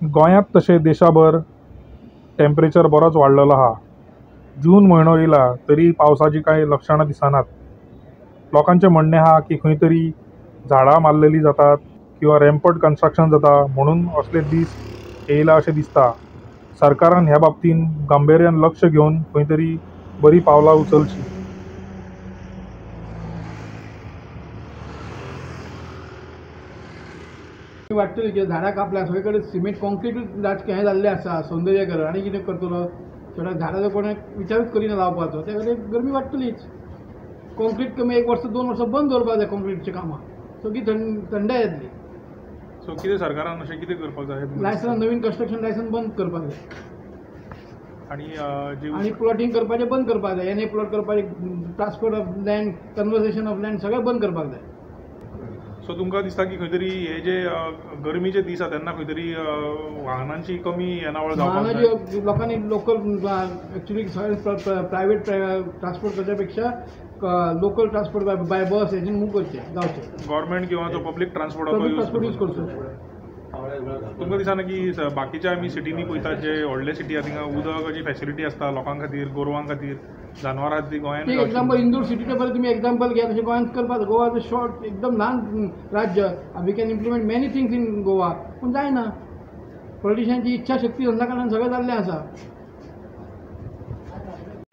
गोंयांत तशें देशाभर टेम्परेचर बरोच वाडलेलो आहा. जून म्हयनो येयला तरी पावसाची कांय लक्षणां दिसनात. लोकांचें म्हणणें आहा की खंय तरी झाडां मारलेलीं जातात किंवा रॅम्पट कन्स्ट्रक्शन जाता म्हणून असले दीस येयला अशें दिसता. सरकारान ह्या बाबतीन गांभिर्यान लक्ष घेवन खंय तरी बरी पावलां उचलचीं. वाडटली की झाडां कापल्या सगळे कडेन सिमेंट कॉन्क्रीटूच हें जाल्लें आसा सौंदर्यकरण आनी कितें करतलो थोड्या झाडांचो कोणें विचारूच करिना लावपाचो, त्या खातीर गरमी वाडटलीच. कॉन्क्रीट कमी 1 वर्स 2 वर्सां बंद दवरपाक जाय कॉन्क्रीटचीं कामां, सगळी थंडाय येतली. सो कितें सरकारान अशें कितें करपाक जाय? लायसन्स, नवीन कन्स्ट्रक्शन लायसन्स बंद करपाक जाय आनी प्लॉटींग करपाचें बंद करपाक जाय. एन ए प्लॉट करपाचें, transfer of land, conversation of land सगळें बंद करपाक जाय. सो तुमकां दिसता की खंय तरी हे जे गरमीचे दीस आसा तेन्ना खंय तरी वाहनांची कमी येणावळ जावपाक जाय. वाहनाची लोकांनी लोकल एक्चुअली सगळें प्रायवेट ट्रान्सपोर्ट करच्या पेक्षा लोकल ट्रान्सपोर्ट बाय बस हेजेन मूव करचें जावचें. गव्हर्मेंट किंवा जो पब्लीक ट्रान्सपोर्ट यूज करचो. तुमकां दिसना की बाकीच्या आमी सिटींनी पळयता जे व्हडले सिटी आसा थिंगा उदकाची फेसिलिटी आसता लोकां खातीर, गोरवां खातीर, जानवरां खातीर गोंयांत? एग्जाम्पल इंदूर सिटीचें बरें तुमी एग्जाम्पल घेयात, तशें गोंयांत करपाक. गोवा is short, एकदम ल्हान राज्य, we can implement many things in Goa, पूण जायना. पॉलिटिशियनांची इच्छा शक्ती आसल्या कारणान सगळें जाल्लें आसा.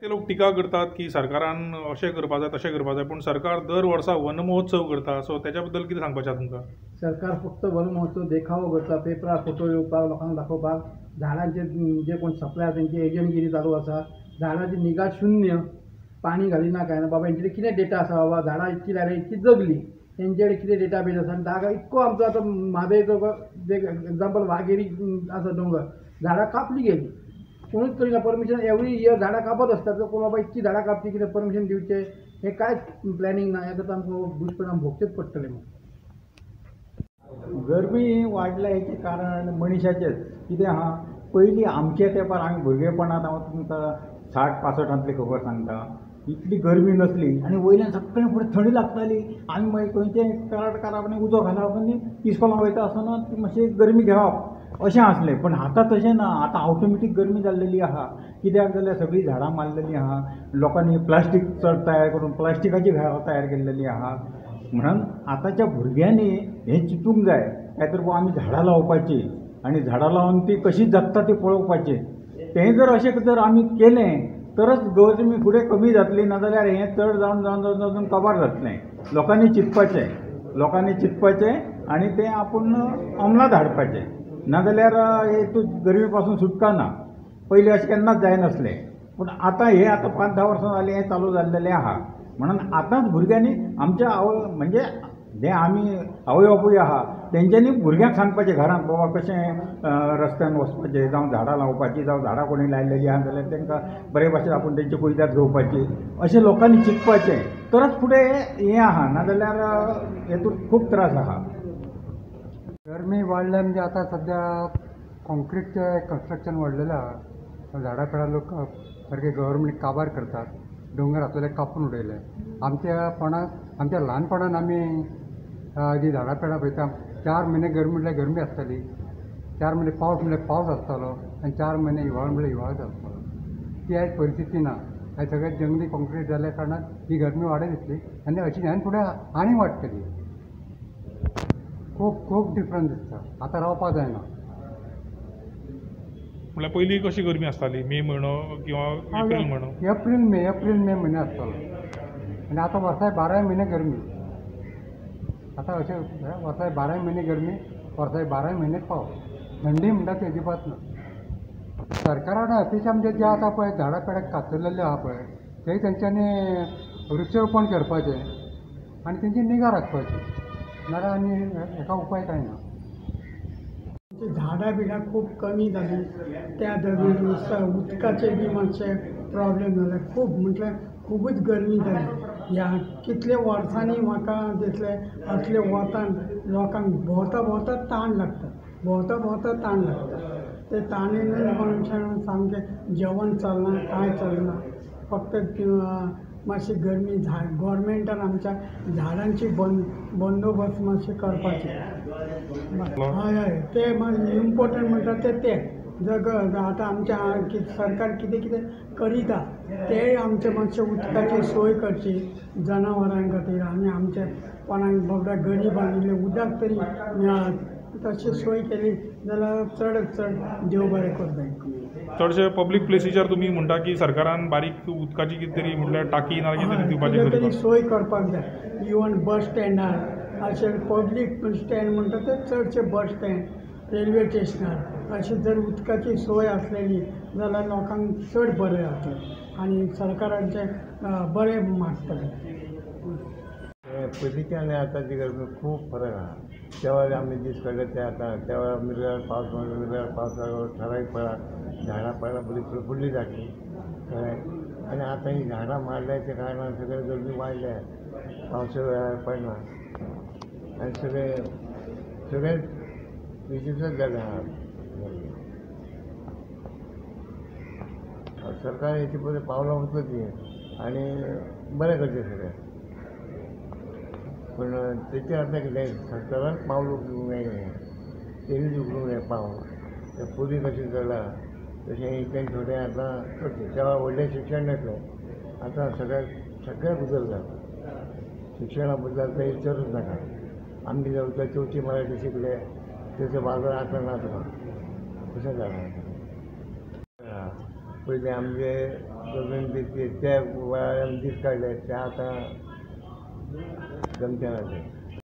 ते लोक टिका करतात की सरकारान अशें करपाक जाय तशें करपाक जाय, पूण सरकार दर वर्सा वनमहोत्सव करता. सो तेच्या बद्दल कितें सांगपाचें आसा तुमकां? सरकार फक्त वनमहोत्सव देखावो करता, पेपरार फोटो येवपाक, लोकांक दाखोवपाक. झाडांचे जे कोण सप्लाय तेंची एजंटगिरी चालू आसा. झाडांची निगा शून्य, पाणी घालिना कांय ना. बाबा हेंचे कितें डेटा आसा, बाबा झाडां इतकी लायल्या इतकी जगली, तेंचे कडेन कितें डेटा बेज आसा. आनी जागा इतको आमचो आतां म्हादयचो एग्जाम्पल वाघेरी आसा दोंगर, झाडां कापली गेली, कोणूच करिना परमिशन. एवरी इयर झाडां कापत आसतात, कोण बाबा इतकी झाडां कापची कितें परमिशन दिवचें, हें कांयच प्लॅनिंग ना. हें आतां आमकां दुश्परिणाम भोगचेच पडटले. मग गरमी वाडल्या हेचें कारण मनशाचेंच. कितें आहा, पयलीं आमच्या तेंपार आमी भुरगेपणांत हांव तुमकां 60 65 खबर सांगता, इतली गरमी नासली आनी वयल्यान सगळें फुडें थंडी लागताली. आमी मागीर खंयचें कराड करप आनी उजो घालप आनी इस्कोलाक वयता आसतना मातशी गरमी घेवप अशें आसलें. पण आतां तशें ना, आतां ऑटोमॅटीक गरमी जाल्लेली आहा. कित्याक जाल्यार सगळीं झाडां मारलेलीं आहा, लोकांनी प्लास्टीक चड तयार करून प्लास्टिकाचीं घरां तयार केल्लेलीं आहा. म्हणून आतांच्या भुरग्यांनी हें चिंतूंक जाय, काय तर बाबा आमी झाडां लावपाचीं आनी झाडां लावन ती कशी जगता ती पळोवपाचें. तें जर अशें जर आमी केलें तरच गरमी फुडें कमी जातली, नाजाल्यार हें चड जावन जावन जावन जावन काबार जातलें. लोकांनी चिंतपाचें, लोकांनी चिंतपाचें आनी तें आपूण अंमलांत हाडपाचें, नाजाल्यार हेतून गरमी पासून सुटका ना. पयलीं अशें केन्नाच जायनासलें, पूण आतां हें आतां 5-10 वर्सां जालीं हें चालू जाल्लेलें आहा. म्हणून आतांच भुरग्यांनी आमच्या आवय म्हणजे जे आमी आवय बापूय आहा तेंच्यांनी भुरग्यांक सांगपाचें घरांत, बाबा कशें रस्त्यान वचपाचें, जावं झाडां लावपाचीं, जावं झाडां कोणी लायलेलीं आहा जाल्यार तांकां बरे भाशेन आपूण तेंचे कुयदाद घेवपाची, अशें लोकांनी चिंतपाचें तरच फुडें हें आहा, नाजाल्यार हेतून खूब त्रास आहा. गरमी वाडल्या म्हणजे आतां सद्या कॉन्क्रीटचें कन्स्ट्रक्शन वाडलेलें आहा. झाडां पेडां लोक सारके गव्हर्मेंट काबार करतात, दोंगर आसलेले कापून उडयले. आमच्या पणांत, आमच्या ल्हानपणान आमी जी झाडां पेडां पळयता, 4 म्हयने गरमी म्हळ्यार गरमी आसताली, 4 म्हयने पावस म्हळ्यार पावस आसतालो आनी 4 म्हयने हिवाळो म्हळ्यार हिवाळो आसतालो. ती आयज परिस्थिती ना. आयज सगळें जंगली कॉन्क्रीट जाल्ल्या कारणान ही गरमी वाडत येतली आनी अशी ह्यान फुडें आनी वाडटली. खूब खूब डिफरंस दिसता. आतां रावपाक जायना. म्हळ्यार पयलीं कशी गरमी आसताली मे म्हयनो किंवा एप्रील म्हयनो? एप्रील मे म्हयनो आसतालो आनी आतां वर्साय 12 म्हयने गरमी. आतां अशें वर्साय 12 म्हयने गरमी, वर्साय 12 म्हयने पावस, थंडी म्हणटा ती अजिबात ना. सरकारान अपेक्षा म्हणजे जे आतां पळय झाडां पेडां कातरलेले आहा पळय, ते तेंच्यांनी वृक्षरोपण करपाचें आनी तेंची निगा राखपाची, नाजाल्यार आनी हेका उपाय कांय ना. झाडां बिडां खूब कमी जाली, त्या दरम्यान उदकाचे बी मातशे प्रॉब्लेम जाले खूब, म्हटल्यार खुबूच गरमी जाली. ह्या कितले वर्सांनी म्हाका दिसलें असले वतान लोकांक भोंवता भोंवता ताण लागता, भोंवता भोंवता ताण लागता. ते ताणेनूच मनशान सामकें जेवण चलना, कांय चलना, फक्त मातशी गरमी गोवोरमेंटान आमच्या झाडांची बंदोबस्त मातशें करपाचें. हय हय ते मातशें इम्पोर्टंट म्हणटा ते ते जग आतां आमच्या सरकार कितें कितें करिता तेय आमचें मातशें उदकाची सोय करची जनावरां खातीर आनी आमचे कोणाक बाबड्या गरिबांक इल्लें उदक तरी मेळत तशी सोय केली जाल्यार चड चड देव बरें करूं तांकां. चडशे पब्लीक प्लेसीचेर तुमी म्हणटा की सरकारान बारीक उदकाची कितें तरी म्हटल्यार टाकी ना कितें तरी दिवपाची तरी सोय करपाक जाय. इवन बस स्टँडार अशें पब्लीक स्टँड म्हणटा ते चडशे बस स्टँड रेल्वे स्टेशनार अशी जर उदकाची सोय आसलेली जाल्यार लोकांक चड बरें जातलें आनी सरकाराचें बरें मागतलें. पयलींचे आनी आतांची गरमी खूब फरक आहा. त्या आमी दीस काडले ते आतां त्या वेळार मिरगाळ पावस मिरगाळ पावस ठरावीक पडा झाडां पडा बरी प्रफुल्ली जातली कळ्ळें. आनी आतां ही झाडां मारल्याच्या कारणान सगळें गरमी वाडल्या, पावसा वेळार पडना आनी सगळें सगळें विचित्रच जालें आहा. सरकार हेचे बरें पावलां उचलची आनी बरें करचें सगळें, पूण तेचेर आतां कितें सरकारान पावल उखलूंक जाय, तेणीच उखलूंक जाय पावल. तें पयलीं कशें चल्लां तशें इतलें थोडें आतां करचें. तेवा व्हडलें शिक्षण नासलें, आतां सगळ्याक सगळ्याक बदल जाला. शिक्षणा बद्दल तें विचारूच नाका. आमगे जेवता चवथी मराठी शिकले तेचो बाजार आतां ना तुका तशें जालां. पयलीं आमचे गव्हर्मेंट त्या वेळार आमी दीस काडले ते आतां जमचे ना ते.